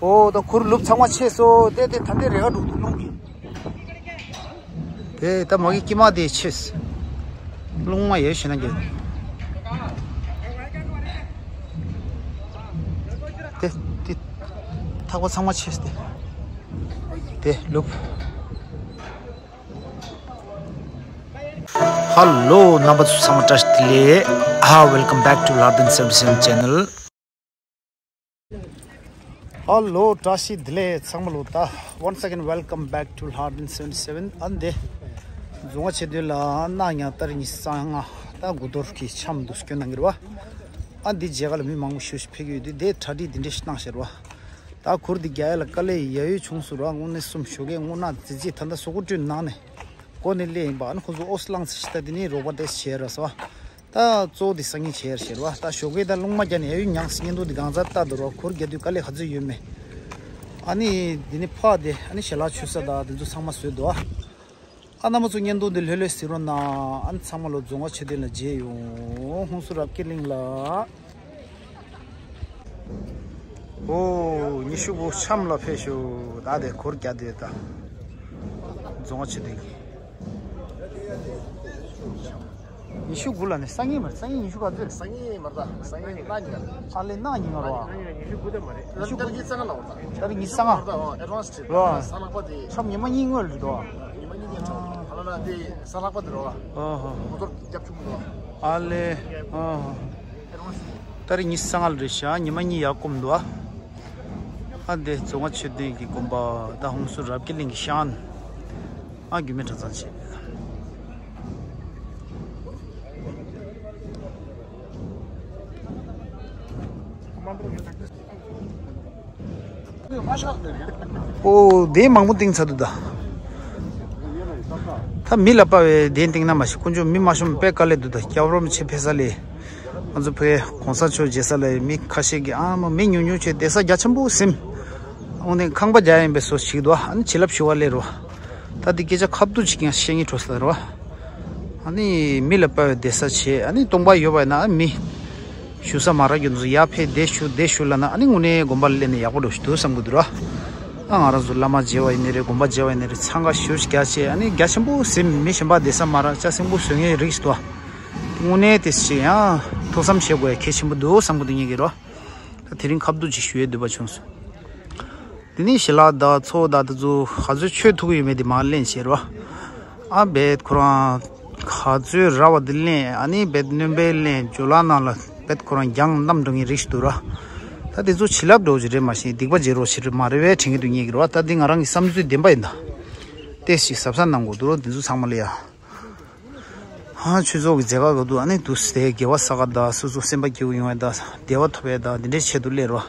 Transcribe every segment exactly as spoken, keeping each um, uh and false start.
ཨོ་ད་ཁུར་ལུབ་ཚང་མ་ཆེ་སོ། དེ་དེ་ད་དེ་རེ་ག་འགྲོ་འདུག་རླུང་གིས། དེ་ད་མ་གི་ཀི་མ་དེ་ཆེས། རླུང་མ་ཡོད་ཤེས་ན་གི། དེ་དེ་ཐག་པ་ཚང་མ་ཆེས་དེ། དེ་ལུབ། ཧ་ལོ། རྣམ་པ་ཚོ་ཚང་མ་བཀྲ་ཤིས་བདེ་ལེགས། ཧ། Welcome back to Lardin seventy seven channel. ཧ་ལོ། བཀྲ་ཤིས་བདེ་ལེགས་ཚང་མ་ལོ། ད་once again welcome back to Lardin seventy seven. ཨ་འདི་རྫོང་བ་ཆེ་དུས་ལ་ན་ཉ་ཏར་ཉི་སང་ང་ད་དགུ་དོར་གྱི་འཆམ་འདུག་སྐྱོན་གནང་གི་རེད་བ། ཨ་འདི་རྗེས་ཀ་ལ་མི་མང་པོ་ཞུ་ཞིག་ཕེབས་ཀྱི་ཡོད་དུས་དེ་གྲ་སྒྲིག་འདི་འདྲས་ཤིག་གནང་ཤར་བ། ད་ཁུར་འདི་རྒྱ་ཡ་ལ་དཀའ་ལས་ཡ་ཡོད་བྱུང་སུ་ར། དངོས་གནས་གསུམ་ཞོགས་ཀས་དངོས་གནས་ཙི་ཙི་ད་ལྟ་སོ་ཀུ་སྤྲོད་གནང་ནས་སྒོ་ནས་སླེབས་ཡིན་པ། ཨ་ནི་ཁོ་ཚོ་ཨོ་སི་ལངས་ཚེ་ཤི་ད་འདི་ནས་རོགས་པ་དེ་བྱས་ར་སོ། ད་གཙོ་བོ་དེ་སང་ཉིན་བྱས་ར་ཤེར་བ། ད་ཞོགས་ཀས་ད་རླུང་མ་རྒྱག་ནས་ཡ་ཡོད་མྱངས་སེ་བརྙན་ཐུང་འདི་གང་ཚར་ལྟ་འདུག་ར། ཁུར་རྒྱག་དུས་དཀའ་ལས་ག་ཚོད་ཡོད་མེད། ཨ་ནི་འདི་ནས་ཕག་དེ་ཨ་ནི་ཞལ་ལག་མཆོད་ས་དང་དེ་ཚོ་ཚང་མ་བཟོས་འདུག་ཨ། ཨ་རྣམ་པ་ཚོ་བརྙན་ཐུང་འདི་ལྷོད་ལྷོད་གཟིགས་རོགས་གནང་། ཨ་ནི་ཚང་མ་ལོ་རྫོང་བ་ཆེ་དོན་ལ་མཇལ་ཡོང་། ཧུན་སུར་རབ་རྒྱས་གླིང་ལ། ཨོ། ཉི་ཤུ་དགུ་འཆམ་ལ་ཕེབས་ཤོག་ད་དེ་ཁུར་རྒྱག་དེ་ད། རྫོང་བ་ཆེ་དོན་གྱི། ཉི་ཤུ་དགུ་ལ་ནི་སང་ཉིན་མར། སང་ཉིན་ཉི་ཤུ་ག་ཚོད་རེད། སང་ཉིན་མར་ད། སང་ཉིན་གནངས་ཉིན་ལ། ཨ་ལེ་གནངས་ཉིན་ང་རོ། ཉི་ཤུ་དགུ་དེ་མ་རེད། ཉི་ཤུ་དགུ་ཉི་ཤུ་ག་ལ་ལ་ད། ད་རེས་ཉི་ཤུ་ག་ལ་ཨེ་ཌ་ཝན་སི་རེད། རོ། གསང་ལག་པ་དེ་འཆམ་ཉི་མ་གཉིས་སྔོན་ལ་རེད་དོ། ཉི་མ་གཉིས་ཉིན་འཆམ་ཨ་ལ་ལ་དེ་གསང་ལག་པ་དེ་རོ། ཨོ་ཧོ། མོ་ཏོར་རྒྱབ་ཆུང་དོ། ཨ་ལེ། ཨོ་ཧོ། ད་རེས་ཉི་ཤུ་ག་ལ་རེད་ཤག་ཉི་མ་གཉིས་ཡར་སྐོམ་འདུག་ཨ། ཨ་འདི་རྫོང་བ་ཆེ་དོན་གྱི་དགོན་པ་ད་ཧུན་སུར་རབ་རྒྱས་གླིང་གི་ཤང་། ཨ་རྒྱུད་སྨད་གྲྭ་ཚང་བྱས། ཨོ་དེ་མང་པོ་བཏིང་ཚར་འདུག་ད། ད་མི་ལ་དཔའ་བའི་གདན་བཏིང་ན་མ་ཤི་དཀོན་མཆོག་མི་མ་ཤོང་དཔེ་དཀའ་ལས་འདུག་ད། སྐྱབས་རོམ་ཆེ་ཕེ་ས་ལས། ང་ཚོ་བོད་གོང་ས་མཆོག་མཇལ་ས་ལ་མི་ཁ་ཤས་ཀྱིས་ཨ་མ་མི་ཉུང་ཉུང་བྱས་བསྡད་ས་རྒྱ་ཆེན་པོ་ཟིན། འོ་ནས་ཁང་པ་རྒྱག་ཡིན་པའི་བཟོ་ཞིག་འདུག་ཨ་ནི་བྱིན་རླབས་ཞུ་བ་སླེབས་རོ། ད་འདི་སྐད་ཆ་ཁ་བསྡུ་ཅིག་ཀྱང་བཤད་སྙིང་བྲོ་ས་རོ། ཨ་ནི་མི་ལ་དཔའ་བའི་བསྡད་ས་བྱས། ཨ་ནི་སྟོང་པ་ཡོད་པ་ཡིན་ན་ཨ་མི་ཞུ་ས་མ་རག་རྒྱུ་འདུག་ཡར་ཕེབས་བསྡད་ཞུ་བསྡད་ཞུ་ལབ་ན་ཨ་ནི་དངོས་གནས་དགོན་པ་ལ་སླེབས་ནས་ཡག་པོ་འགྲོ་ཞིག་འདུག་བསམ་གི་འདུག་ར། ཨ་ང་རང་ཚོ་བླ་མ་མཇལ་བ་ཡིན་ནི་རེད། དགོན་པ་མཇལ་བ་ཡིན་ནི་རེད། འཚང་ཁ་ཞེ་པོ་ཅིག་རྒྱག་བྱས། ཨ་ནི་རྒྱ་ཆེན་པོ་ཟིན། མི་གཞན་པ་བསྡད་ས་མ་རག་ལྕགས་སྲིན་པོ་བཟོ་མཁན་རིགས་ཤིག་འདུག་དངོས་གནས་དེ་ཅི་ཡང་ཐུགས་བསམ་བཞེས་དགོས་ཡ་གལ་ཆེན་པོ་འདུག་བསམ་གི་འདུག་ངེད་ཀྱིས་རོ། ད་དེ་རིང་ཁ་བསྡུ་ཅིག་ཞུ་ཡའི་འདོད་པ་བྱུང་སོང་། དེ་ནས་ཞལ་ལག་དང་ཚོགས་དང་དེ་ཚོ་ག་ཚོད་མཆོད་ཐུབ་ཀྱི་ཡོད་མེད་དེ་མར་གླེང་བྱེད་རོ། ཨ་བེད་ཁོ་རང་ག་ཚོད་ར་བ་དེ་གླེང་། ཨ་ནི་བེད་སྣོན་པའི་གླེང་ཇོ་ལགས་ནང་ལ་བེད་ཁོ་རང་རྒྱང་བསྣམས་འགྲོ་མཁན་རིགས་ཤིག་འདུག་ར། ད་དེ་ཚོ་བྱིན་རླབས་འགྲོ་གི་རེད་མ་གཞི་སྡིག་པ་བྱེད་རོགས་བྱེད་རེད་མ་རེད་པས་དྲན་གྱི་འདུག་ངེད་ཀྱིས་རོ། ད་འདི་ང་རང་གི་བསམ་ཚུལ་བདེན་པ་ཡིན་ད། ཏེ་ཞིག་གཟབ་གཟབ་གནང་དགོས་འདུག་རོ། འདི་ཚོ་ཚང་མ་ལ་ཡ། ཧ། ཆོས་ཚོགས་ཀྱི་མཛད་ཁག་ག་དུས་ཨ་ནི་དུས་དེ་རྒྱལ་བ་ས་ག་དང་སོ་སོ་སེམས་པ་སྐྱིད་པོ་ཡོང་ཡ་དང་བདེ་བ་ཐོབ་ཡ་དང་འདི་འདྲའི་ཆེད་དུ་སླེབས་རོ།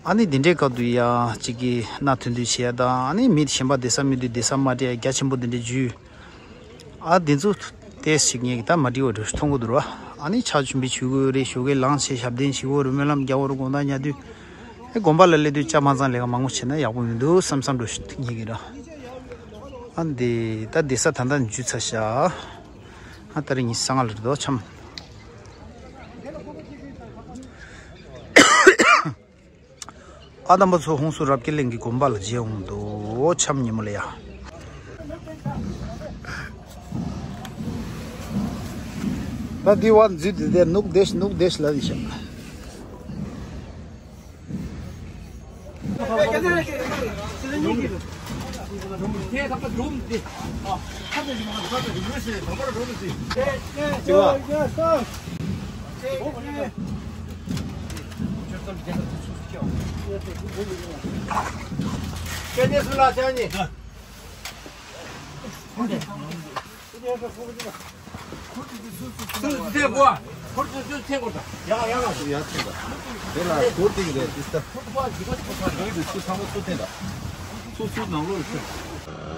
ཨ་ནི་འདི་འདྲའི་སྐབས་དུ་ཡ་གཅིག་གིས་སྣ་ཐོན་ཐོན་བྱེད་ཡ་དང་ཨ་ནི་མི་གཞན་པ་བསྡད་ས་མི་འདུག་བསྡད་ས་མ་སྤྲད་ཡ་རྒྱ་ཆེན་པོ་འདི་འདྲའི་བརྒྱུད། ཨ་འདི་ཚོ་ཏེ་ཞིག་ངེད་ཀྱི་ད་མ་འགྲིག་པ་འདྲ་མཐོང་གི་འདུག་རོ། ཨ་ནི་ཕྱག་མཆོད་འབུལ་ཞུ་དགོས་རེད། ཞོགས་ཀས་ལངས་བྱས་ཞབས་བརྟན་ཞུ་དགོས་རེད། སྨོན་ལམ་རྒྱག་དགོས་རེད། དགོང་དག་ཉལ་དུས། ཨེ་དགོན་པ་ལ་སླེབས་དུས་ལྕགས་མ་ཚང་ལས་ཀ་མང་པོ་བྱས་ན་ཡག་པོ་མི་འདུག་བསམ་བསམ་འགྲོ་ཞིག་ངེས་ཀྱི་ར། ཨ་འདི་ད་བསྡད་ས་ད་ལྟ་འཇུ་ཚར་ཤག་ཨ་ད་རེས་ཉི་ཤུ་རྩ་ལྔ་ལ་རེད་དོ་འཆམ། ཨ་དམ་པ་ཚོ་ཧུན་སུར་རབ་རྒྱས་གླིང་གི་དགོན་པ་ལ་མཇལ་འོང་དོ་འཆམ་ཉིན་མོ་ལ་ཡ། ད་འདི་བར་འཛུལ་དེ་དེ་ནུག་དེ་ནུག་དེ་ལ་ཡི་ཤག་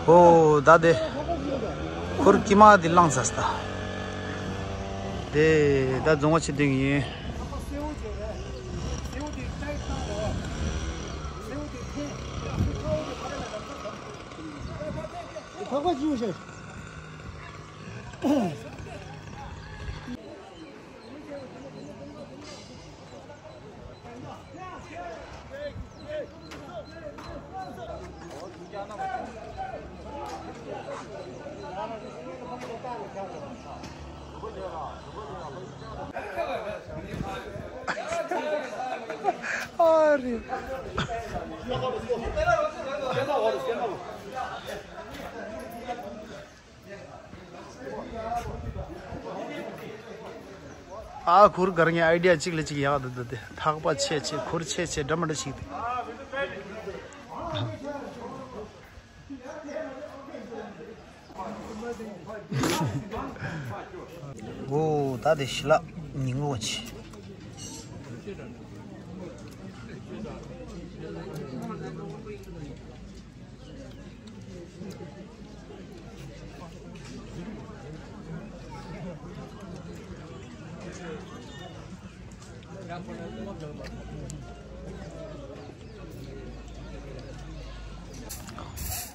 ཨོ་ད་དེ་ཁུར་ཀི་མ་དེ་བླངས་ཚར་ད། དེ་ད་རྫོང་བ་ཆེ་དོན་ཡིན། ཨ་ཁུར་གར་ངའི་ཨའི་ཌི་ཡ་གཅིག་ལས་གཅིག་ཡག་འདུག་འདུག་སྟེ། ཐག་པ་ཆད་ཆད། ཁུར་ཆད་ཆད། འདྲ་མི་འདྲ་ཞིག་སྟེ། འོ་ད་དེ་ཞི་ལ་ཉིང་ལོ་ཆེ།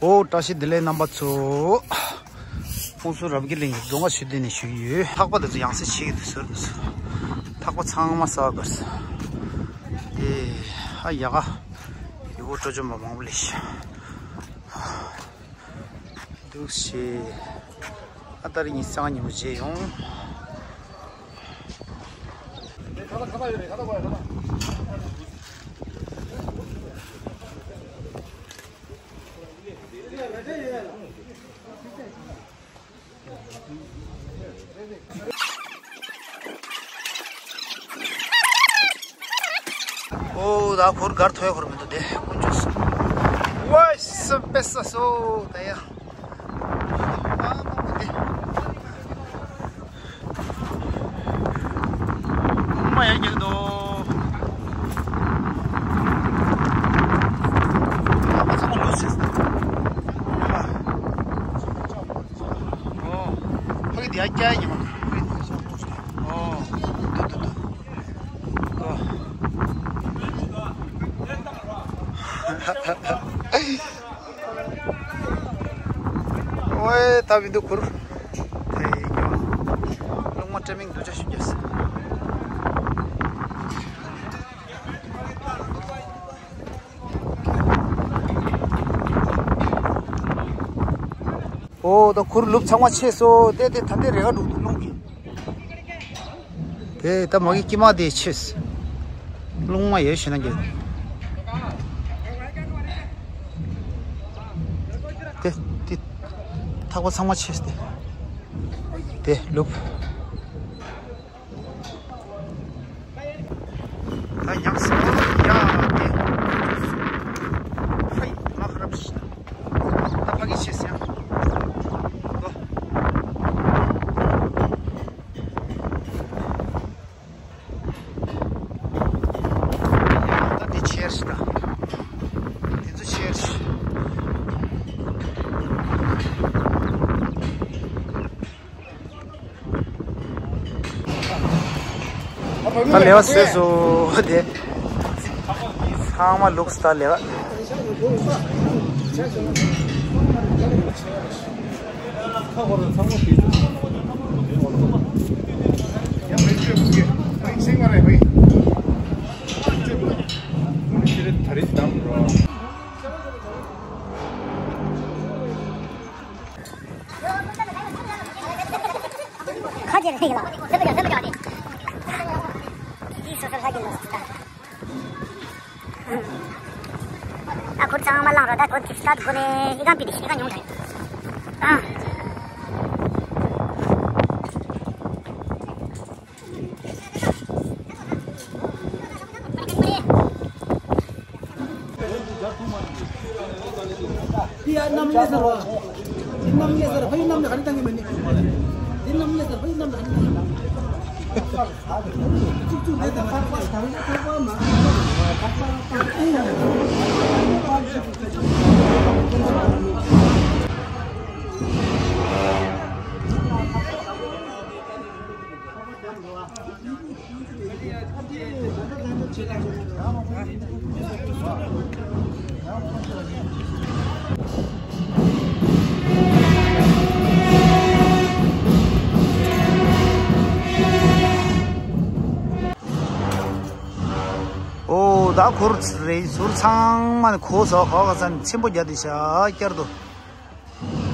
ཨོ་བཀྲ་ཤིས་བདེ་ལེགས་རྣམ་པ་ཚོ། ཕུན་ཚོགས་རབ་རྒྱས་གླིང་གི་རྫོང་ཁ་ཆོས་སྡེ་ནས་ཞུས་ཡོད། ཐག་པ་དེ་ཚོ་ཡང་སེ་ཆེ་གི་འདུག་ཟེར་འདུག་ཟེར། ཐག་པ་ཚང་མ་ཟ་དགོས། ཨེ་ཧ་ཡ་ག་ཡུ་གུར་སྤྲོ་འཆམ་པ་མང་པོ་ལས་ཤི་འདུག་ཤེ། ཨ་ད་རེས་ཉི་ཤུ་རྩ་ལྔ་ཉིན་མོ་མཇལ་ཡོང་། ཨོ་ད་ཁུར་གར་ཐོས་ཁུར་མི་འདུག་དེ་དཀོན་མཆོག་གསུམ། ཝའི་སི་པེ་ས་སོ་ད་ཡ། མ་ཡ་རྒྱག་དོ། ཨ་མ་ཚང་མ་ལོས་ཟེར། ཨོ། ཕ་གི་དེ་ཡ་སྐྱ་ཡ་ཉི་མ། ཨོ། དུ་དུ་དུ། ཨོ། ཨོའེ་ད་བི་འདུག་ཁུར། དེ་ཡིན་ཡོད། རླུང་མ་སྤྲད་མིང་འདུག་ཅག་ཞུ་རྒྱུ། ཨོ་ད་ཁུར་ལུབ་ཚང་མ་ཆད་སོ། དེ་དེ་ད་ལྟའི་རེ་བ་འདུག་རླུང་གི། དེ་ད་མ་གི་ཀི་མ་དེ་ཆེས། རླུང་མ་ཡོད་ཤེ་ན་རྒྱལ། དེ་དེ་ཐག་པ་ཚང་མ་ཆེས་དེ། དེ་ལུབ། ད་ཡང་སེ་ཡ་དེ། ཧེ་ང་ཁ་རབ་ཤི། ད་ཕ་གི་ཆེས་ཡང་། ལོ། ད་དེ་ཆེར་ཤི་ད། དེ་ཚོ་ཆེར་ཤི། ད་ལེ་བ་སོས་སོ་དེ། ཚང་མ་ལུགས་ད་ལེ་བ། ཁ་ཁྱེར་ཐིག་ལ། སེམས་པ་སྐྱོ་སེམས་པ་སྐྱོ་སྟེ། ཅི་སོ་སོ་ལྷ་གི་ལོ་སོ་ད། ད་ཁོར་ཚང་མ་བླངས་རོགས། ད་ཁོར་ཅིག་སྟ་དགོ་ནས་ཨི་ཀང་པི་དི་ཤི་ཀ་ཉུང་ད། ཨ། ཨོ་ད་ཁོར་རེད། ཟུར་ཚང་མ་ནི་ཁོ་ཟ་ཁོ་ག་ཚ་ནི་ཆེན་པོ་རྒྱ་དེ་ཤ་བསྐྱར་དུ།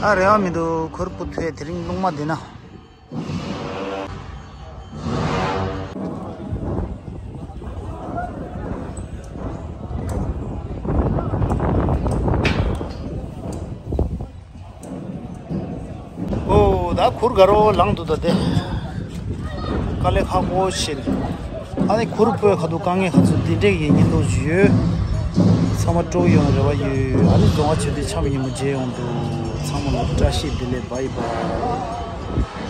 ཨ་རེ་བ་མི་འདུག་ཁོར་པུ་ཐུའི་དེ་རིང་རླུང་མ་འདི་ན། ད་གུར་དགའ་རོགས་ལངས་འདུག་ད་དེ། དཀའ་ལས་ཁག་པོ་ཞིག་རེད། ཨ་ནི་གུར་སྤོས་ཁ་ཐུག་དཀའ་ངལ་ཁག་ཚོ་འདི་འདྲས་ཡིན་ཉིན་ལོ་ཡོད། ཚང་མ་སྤྲོ་ཡོང་རེ་བ་ཡོད། ཨ་ནི་རྫོང་བ་ཆོས་སྡེ་འཆམ་ཡིན་མོ་མཇལ་ཡོང་འདུག་ཚང་མ་ལ་བཀྲ་ཤིས་བདེ་ལེགས། བྷའི་བྷའི།